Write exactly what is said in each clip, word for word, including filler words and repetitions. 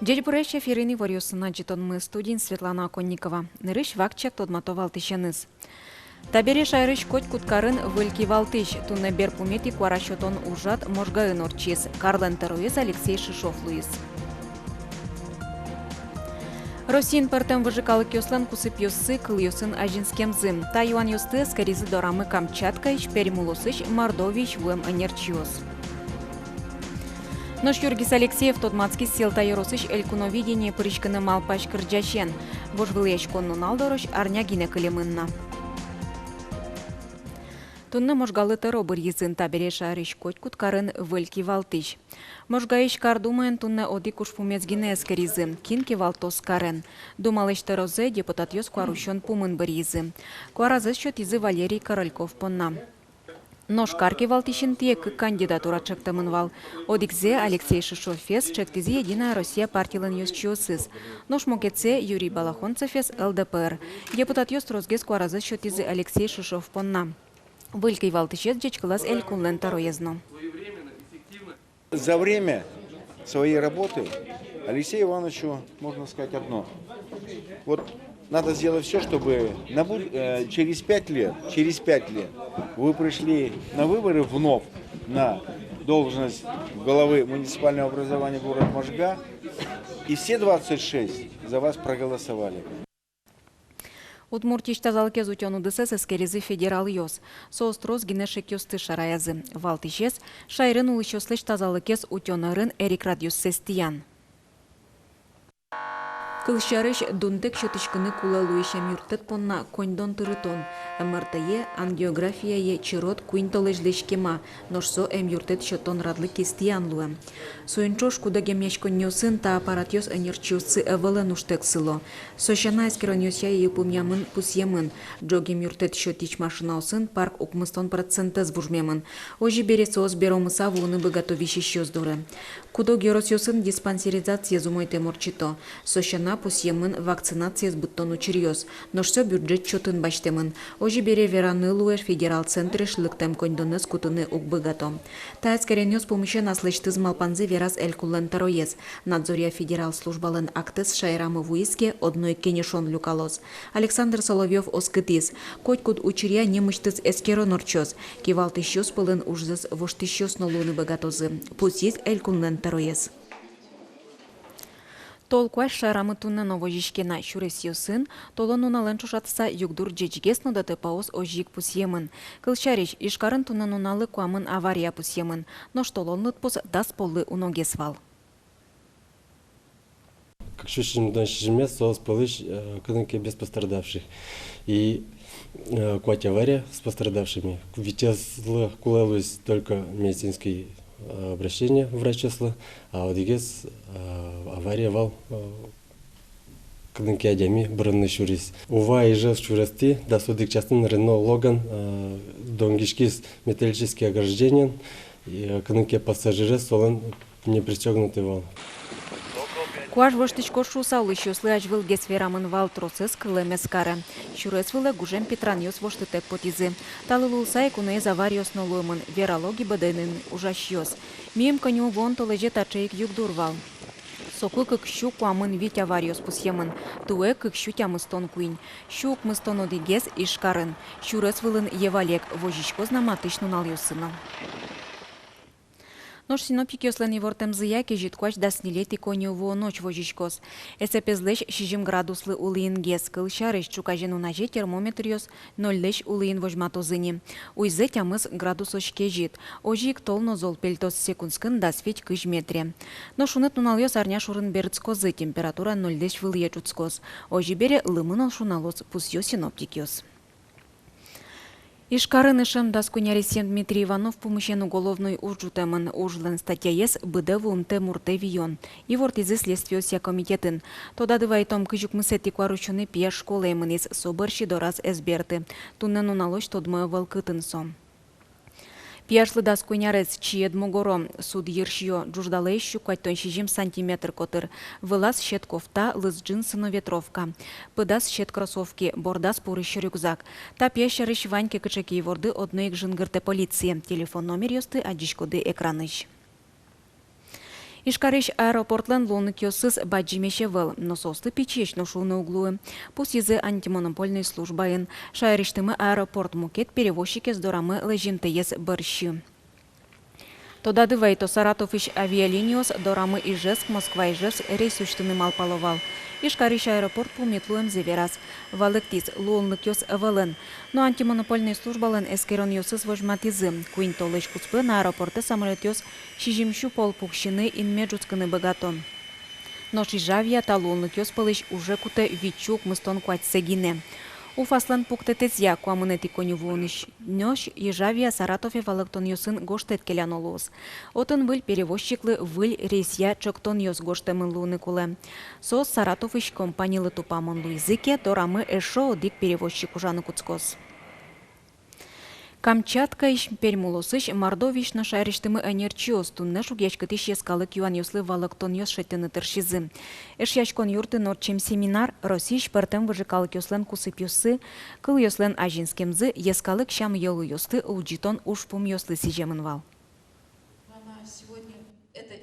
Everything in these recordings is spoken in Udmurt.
Ӟечбуресь! Эфирын иворъёсын адӟытонмы, студиын Светлана Оконникова. Нырысь вакчияк тодмато валтӥсеныз. Табере шаерысь котькуд карын выль кивалтӥсь. Туннэ берпуметӥ куара сётон ужрад Можгаын ортчиз. Карлэн тӧроез Алексей Шишов луиз. Россиын пӧртэм выжы калыкъёслэн кусыпъёссы кылъёсын азинскемзы. Та юанъёсты эскеризы дорамы Камчаткаысь, Пермь улосысь, Мордовиысь вуэм ӧнерчиос. Нош Юргис Алексеев тодматскиз Сьӧлта ёросысь «Элькуновидение» пыриськыны малпась кырӟасен. Вожвылъяськон нунал дорозь арня гинэ кылемын на. Туннэ Можгалы тӧро быръизы. Табере шаерысь котькуд карын выль кивалтӥсь. Можгаысь кар думаын туннэ одӥг ужпумез гинэ эскеризы: кин кивалтоз карен. Думалэсь тӧрозэ депутатъёс куарусён пумын быръизы. Куаразэс сётӥзы Валерий Корольков понна. Нош кар кивалтӥсь интые кык кандидатура ӵектэмын вал. Одӥгзэ, Алексей Шишовез, ӵектӥзы «Единая Россия» партилэн ёзчиосыз. Нош мукетсэ, Юрий Балахонцевез, ЛДПР. Депутатъёс тросгес куаразэс сётӥзы Алексей Шишов понна. Выль кивалтӥсез ӟечкылаз Элькунлэн тӧроез но. За время своей работы Алексею Ивановичу можно сказать одно. Вот надо сделать всё, чтобы на буд-, э, через пять лет, через пять лет вы пришли на выборы вновь на должность главы муниципального образования города Можга, и все двадцать шесть за вас проголосовали. Удмуртиысь тазалыкез утён удысэз эскеризы федералъёс. Соос трос гинэ шекъёсты шараязы. Валтӥсез — шаерын улӥсьёслэсь тазалыкез утён арын эрикрадъёссэс тӥян. Кылсярысь, дунтэк сётӥськыны кулэ луись эмъюрттэт понна коньдон тырытон, МРТ-е, ангиографияе черод куинь толэзьлэсь кема, нош со эмъюрттэт сётон радлыкез тӥян луэ. Соин ӵош куд-ог эмъяськонниосын та аппаратъёс ӧнерчиоссы ӧвӧлэн ужтэк сыло. Со сяна, эскеронъёсъя йылпумъямын пусъемын: ӝог эмъюрттэт сётӥсь машинаосын парк укмыстон процентэз вужмемын. Озьы бере, соос беромыса вуыны быгато висисьёс доры. Куд-ог ёросъёсын диспансеризациез умойтэм ортчыто. Со сяна, пусъемын вакцинациез быдтон учыръёс. Нош со бюджет чотын басьтэмын. Озьы бере, вераны луэ, федерал центрысь лыктэм коньдонэз кутыны уг быгато. Та эскеронъёс пумысен аслэсьтыз малпанзэ вераз Элькунлэн тӧроез. Надзоръя федерал службалэн актэз шаерамы вуиз ке, одно ик кенешон люкалоз. Александр Соловьёв оскытӥз: котькуд учыръя нимысьтыз эскерон ортчоз. Кивалтӥсьёс пӧлын ужзэс воштӥсьёс но луыны быгатозы, пусйиз Элькунлэн тӧроез. Тол куазь шаерамы туннэ но возиське на. Сюресъёсын толон нуналэн ӵошатыса югдур ӟечгес но ДТП-ос озьы ик пусъемын. Кылсярысь, Ижкарын туннэ нуналлы куамын авария пусъемын, нош толон лыдпус дас поллы уногес вал. Кык сю сизьымдон сизьымез, соос пӧлысь, э, кытын ке без пострадавших. И, э, куать авария с пострадавшими. Витезлы кулэ луиз только медицинский, э, обращение врачъёслы, а одӥгез, э, авария вал, э, кытын ке адями бырыны сюриз. Ува-Ижев сюрестӥ дас одӥг часын Renault Logan, э, донгиськиз металлический ограждениен, и, э, кытын ке пассажирез солэн не пристёгнутый вал. Куазь воштӥськоз шуыса улӥсьёслы азьвылгес верамын вал, тросэз кылэм эз каре. Сюрес вылэ гужем питранъёс воштытэк потӥзы. Талы луыса ик уноез авариос но луэмын, верало ГИБДД-ын ужасьёс. Миым кӧня вуон толэзе таӵе ик югдур вал. Соку кык сю куамын вить авариос пусъемын, туэ кык сю тямыстон куинь. Сю укмыстон одӥгез Ижкарын. Сюрес вылын Евалек возиськоз на матысь нуналъёсы но. Нош синоптикъёслэн ивортэмзыя, кезьыт куазь дас ньылетӥ кӧня вуонозь возиськоз. Эсэпезлэсь сизьым градуслы улӥынгес. Кылсярысь, ӵуказе нуназе термометръёс нольлэсь улӥын возьматозы ни. Уйзэ тямыс градусозь кезьыт. Озьы ик тол но зол пельтоз, секундскын дас вить-кызь метре. Нош шуныт нуналъёс арня шорын берытскозы, температура нольлэсь вылӥе ӵутскоз. Озьы бере, лымы но шуналоз, пусъё синоптикъёс. Ижкарын ышем дас куинь аресъем Дмитрий Иванов пумысен уголовной уж ӝутэмын. Ужлэн статьяез — быдэ вуымтэ муртэ виён. Ивортӥзы Следствиосъя комитетын. Тодады вайытом, кызь укмысэтӥ куарусёнэ пияш школае мынӥз, со бӧрсьы дораз ӧз берты. Туннэ нуналозь тодмо ӧвӧл, кытын со. Пияшлы дас куинь арес, чиед мугоро, суд йырсиё, ӝуждалаез сю куатьтон сизьым сантиметр котыр. Вылаз сьӧд кофта, лыз джинсы но ветровка. Пыдаз сьӧд кроссовки, бордаз пурысь рюкзак. Та пияш сярысь вань ке кыӵе ке иворды, одно ик жингыртэ полицие. Телефон номеръёсты адӟиськоды экранысь. Ижкарысь аэропортлэн луонлыкъёсыз бадӟымесь ӧвӧл, но соосты пичиесь но шуыны уг луы, пусйизы антимонопольной службаын. Шаерысьтымы аэропорт мукет перевозчикез дорамы лэзьымтэез бӧрсьы. Тодады вайытом, Саратовысь авиалиниос дорамы Ижевск — Москва — Ижевск рейс усьтыны малпало вал. Ижкарысь аэропорт пумит луэмзэ вераз, валэктӥз: луонлыкъёс ӧвӧлын. Но антимонопольной службалэн эскеронъёсыз возьматӥзы: куинь толэзь куспын аэропортэ самолётъёс сизьымсю пол пуксьыны инме ӝутскыны быгато. Нош Ижавиа та луонлыкъёс пӧлысь уже кутэ витьсю укмыстон куатьсэ гинэ. УФАСлэн пуктэтэзъя, куамынэтӥ коньывуонозь Ижавиа Саратове валэктонъёсын гожтэт келяно луоз. Отын выль перевозчиклы выль рейсъя ӵектонъёс гожтэмын луыны кулэ. Соос Саратовысь компанилы тупамон луизы ке, дорамы эшшо одӥг перевозчик ужаны кутскоз. Камчаткаысь, Пермь улосысь, Мордовиысь но шаерысьтымы ӧнерчиос туннэ шугъяськытӥсь йӧскалык юанъёслы валэктонъёс шедьтыны тыршизы. Эшъяськон юртын ортчем семинар Россиысь пӧртэм выжыкалыкъёслэн кусыпъёссы, кылъёслэн азинскемзы, йӧскалык сям-йылолъёсты улӟытон ужпумъёслы сӥземын вал.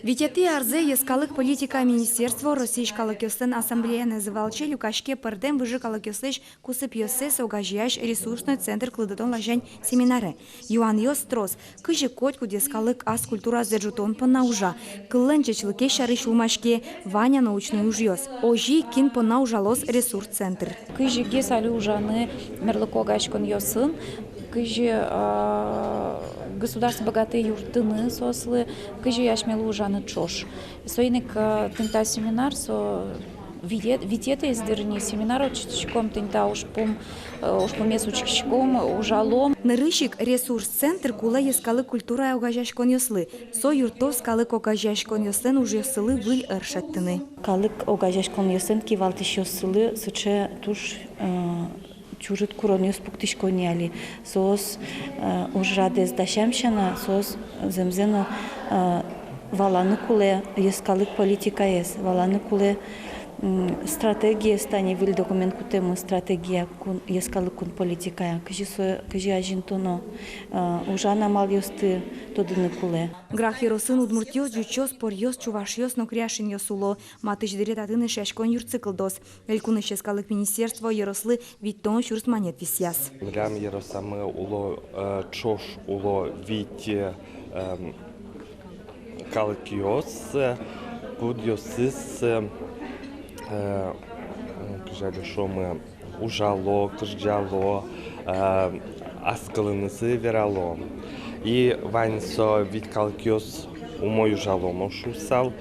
Витетӥ арзэ йӧскалык политика министерство Россиысь калыкъёслэн ассамблеянэз валче люкаське пӧртэм выжыкалыкъёслэсь кусыпъёссэс огазеясь ресурсной центр кылдытон ласянь семинаре. Юанъёс трос: кызьы котькуд йӧскалык ас культуразэ ӝутон понна ужа, кыллэн ӟечлыкез сярысь вумаське вань-а научной ужъёс, озьы ик кин понна ужалоз ресурс центр. Кызьы гес али ужаны мерлыко огазеяськонъёсын, кызьы, а, государство быгатэ юрттыны соослы, кызьы асьмелы ужаны ӵош. Соин ик, а, тӥни та семинар, со витет-, витетӥез, дыр, ни семинар ортчытӥськом, тӥни та ужпум, э, ужпумез учкиськом, ужалом. Нырысь ик ресурс центр кулэ йӧскалык культурая огазеяськонъёслы. Со юрттоз калык огазеяськонъёслэн ужъёссылы выль ӧр шедьтыны. Калык огазеяськонъёслэн кивалтӥсьёссылы сыӵе туж, э, чужыт куронъёс пуктӥсько ни али. Соос, э, ужрадэз дасям сяна, соос зэмзэ но, э, валаны кулэ йӧскалык политикаез, валаны кулэ, м, стратегиез, тани выль документ кутэмын, стратегия кун, йӧскалык кун политикая, кызьы со, кызьы азинтоно, э, ужан амалъёсты тодыны кулэ. Грах ёросын удмуртъёс ӟучъёс, поръёс, чувашъёс но кряшенъёс уло. Матысь дыре татын эшъяськон юртсы кылдоз. Элькунысь йӧскалык министерство ёрослы витьтон сюрс манет висъяз. Милям ёросамы уло, э, ӵош уло вить, э, эм, калыкъёс, э, кудъёсыз, э, э, кызьы али шуомы, ужало, кырӟало, э, ас кылынызы верало. И вань со вить калыкъёс умой ужало, мон шуысал.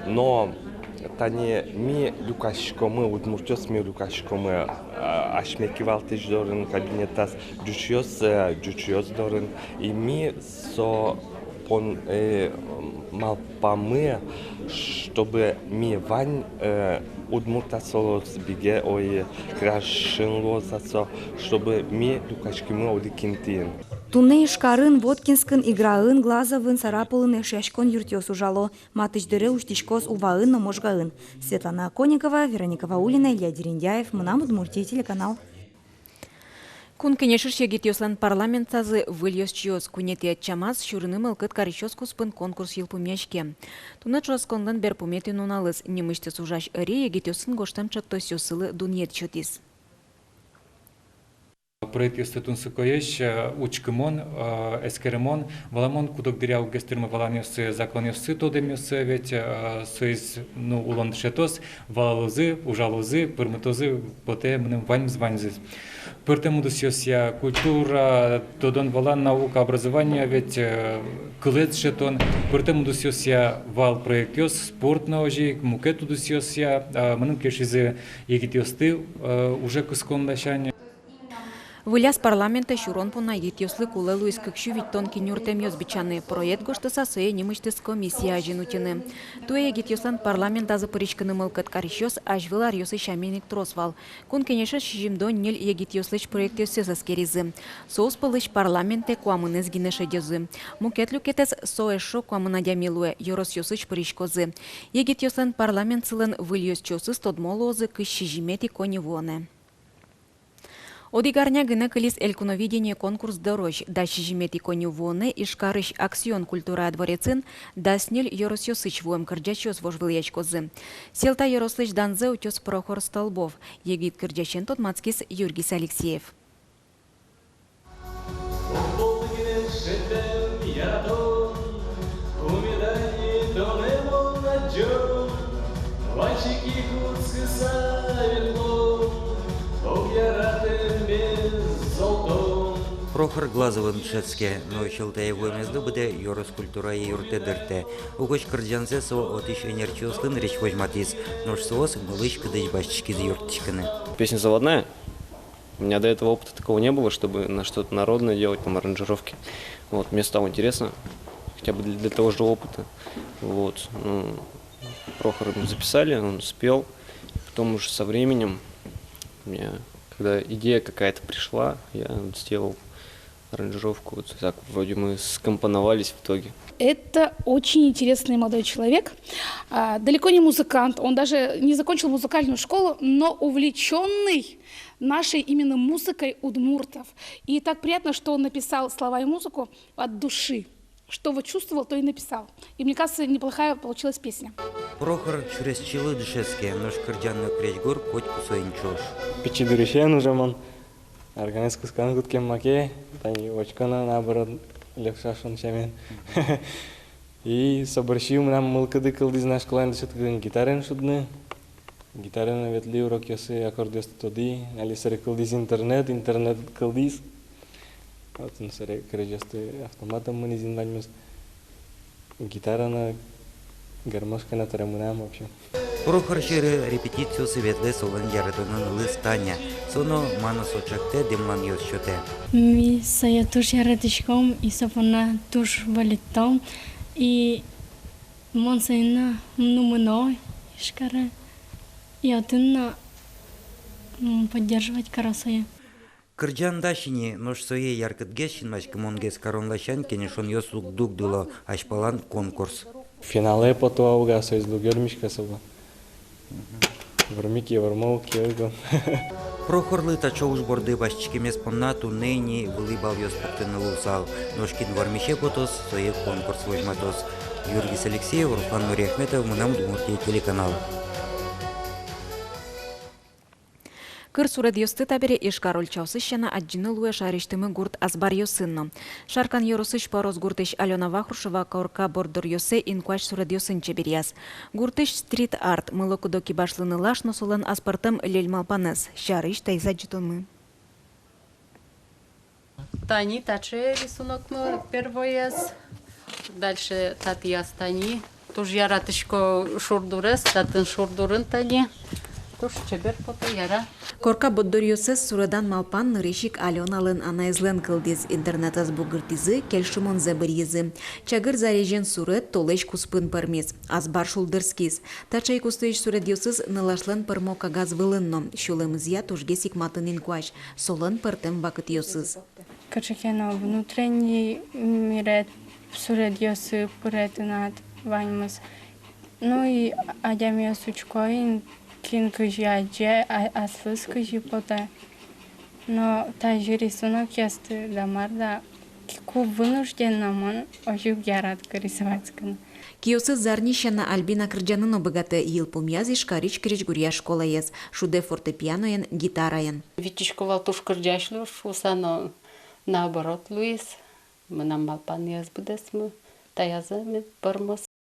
Но тани ми люкаськомы, удмуртъёс ми люкаськомы, а, асьме кивалтӥсь дорын, кабинетаз, ӟучъёс, э, ӟучъёс дорын. И ми со пон, э, малпамы, чтобы ми вань, э, удмурт асьсэлы, биге, ой, кряшен луоз асьсэ, чтобы ми люкаськимы одӥг интыын. Туннэ Ижкарын, Воткинскын, Играын, Глазовын, Сарапулын эшъяськон юртъёс ужало. Матысь дыре усьтӥськоз Уваын но Можгаын. Светлана Оконникова, Вероника Ваулина, Илья Дерендяев, «Мынам Удмуртие» телеканал. Кун Кенешысь егитъёслэн парламентазы выль ёзчиос. Куинетӥ ӧтчамаз сюрыны мылкыд карисьёс куспын конкурс йылпумъяське. Туннэ ӵошатсконлэн берпуметӥ нуналыз. Нимысьтыз ужась ӧри егитъёсын гожтэм ӵектосъёссылы дунъет сётӥз. Проектъёсты тунсыкоесь, э, учкымон, э, эскерымон, валамон, кудог дыръя уг эскермы валанъёссы, законъёссы, тодэмъёссы, ведь, э, соиз, ну, улон дышетоз, валалозы, ужалозы, пӧрмытозы потэ мыным ваньмыз, ваньзэс. Пӧртэм удысъёсъя, культура, тодон-валан, наука, образование, ведь, э, кылэз дышетон, пӧртэм удысъёсъя вал проектъёс, спорт но озьы ик, мукет удысъёсъя, э, мыным кельшизы егитъёсты, э, уже кыскон ласянь. Выль ас парламентэ сюрон понна егитъёслы кулэ луиз кык сю витьтон киньыртэмъёс бичаны. Проект гожтыса, сое нимысьтыз комиссие азьын утьыны. Туэ егитъёслэн парламентазы пыриськыны мылкыд карисьёс азьвыл аръёсы сямен ик трос вал. Кун Кенешысь сизьымдон ньыль егитъёслэсь проектъёссэс эскеризы. Соос пӧлысь парламентэ куамынэз гинэ шедёзы. Мукет люкетэз: со эшшо куамын адями луэ, ёросъёсысь пыриськозы. Егитъёслэн парламентсылэн выль ёзчиосыз тодмо луозы кызь сизьыметӥ коньывуонэ. Одӥг арня гинэ кылиз «Элькуновидение» конкурс дорозь. Дас сизьыметӥ коньывуонэ Ижкарысь «Аксион» культурая дворецын дас ньыль ёросъёсысь вуэм кырӟасьёс вожвылъяськозы. Сьӧлта ёрослэсь данзэ утёз Прохор Столбов. Егит кырӟасен тодматскиз Юргис Алексеев. Прохор Глазовын дышетске, но Сьӧлтае вуэмезлы быдэ ёрос культурая юртэ дыртэ. Угось кырӟанзэ со отысь ӧнерчиослы нырысь возьматӥз, нош соос мылысь-кыдысь басьтӥськизы юрттӥськыны. Песня заводная. У меня до этого опыта такого не было, чтобы на что-то народное делать, там, аранжировки. Вот, мне стало интересно, хотя бы для, для того же опыта. Вот, ну, Прохора мы записали, он спел. Потом уже со временем, мне, когда идея какая-то пришла, я вот сделал аранжировку. Вот так вроде мы скомпоновались в итоге. Это очень интересный молодой человек. А, далеко не музыкант, он даже не закончил музыкальную школу, но увлечённый нашей именно музыкой удмуртов. И так приятно, что он написал слова и музыку от души. Что вот чувствовал, то и написал. И мне кажется, неплохая получилась песня. Прохор сюресчилы дышетске, нош кырӟан но крезьгур котьку соин ӵош. Пичи дырысен уже мон арганэз кысканы кутскем маке, тани учко но, наоборот, лёкша шуом сямен. И собере ещё мынам мылкыды кылдӥз на школаын дышетскыкум гитараен шудыны. Гитараен ветлӥ, урокъёсы, аккордъёсты тодӥ, али собере кылдӥз интернет, интернет кылдӥз. Отын собере крезьёсты автоматом мынӥз ини ваньмыз. Гитара но, гармошка но табере мынам, в общем. Прохор сьӧры репетициосы ветлэ солэн яратоно нылыз Таня. Со но, мано со чектэ, дэмланъёс сётэ. Ми сое туж яратӥськом, и со понна туж валитом. И мон соин но, ну, мыно Ижкаре. И отын но, м, поддерживать каро сое. Кырӟан дась ини, нош сое яркытгес, синмаськымонгес карон ласянь кенешонъёс уг дугдыло, азьпалан конкурс. Финалэ потӥ ук, а соиз уг вермиськы собере. Верми ке, вермо ук, ӧвӧл. Прохорлы таӵе уж борды басьтӥськемез понна туннэ ини вылӥ балъёс пуктыны луысал. Нош кин вормисе потоз, сое конкурс возьматоз. Юргис Алексеев, Руслан Нуриахметов, «Мынам Удмуртие» телеканал. Кыр суредъёсты табере Ижкар ульчаосысь сяна адӟыны луэ шаерысьтымы гурт азбаръёсын но. Шаркан ёросысь Порос гуртысь Алёна Вахрушева корка борддоръёссэ инкуазь суредъёсын чеберъяз. Гуртысь стрит-арт, мылокыдо кибашлы нылаш но солэн аспӧртэм льӧль малпанэз, сярысь таиз адӟытонмы. Тани таӵе рисунокмы первоез. Дальше татъяз тани. Туж яратӥсько шур дурез, татын шур дурын тани. Туж чебер потэ, яра. Корка борддоръёсэз суредан малпан нырысь ик Алёналэн анаезлэн кылдӥз. Интернетэз бугыртӥзы, кельшымонзэ быръизы. Чагыр зарезен суред толэзь куспын пӧрмиз. Азбар шулдырскиз. Таӵе ик устоесь суредъёсыз нылашлэн пӧрмо кагаз вылын но. Сюлэмызъя тужгес ик матын инкуазь. Солэн пӧртэм вакытъёсыз. Кыӵе ке но внутренний миред суредъёсы пыре тынад ваньмыз. Ну и адямиос учко ини, кин кызьы адӟе, а-, аслыз кызьы потэ. Но тазьы рисунокъёсты да мар да, ку вынужден но, мон озьы уг яратӥськы рисоватьскыны. Киосыз зарни сяна Альбина кырӟаны но быгатэ. Йылпумъяз Ижкарысь крезьгуръя школаез, шудэ фортепианоен, гитараен. Витисько вал туж кырӟась луоз шуыса, но наоборот луиз. Мынам малпанъёсы быдэсмы, таязы мед пӧрмоз.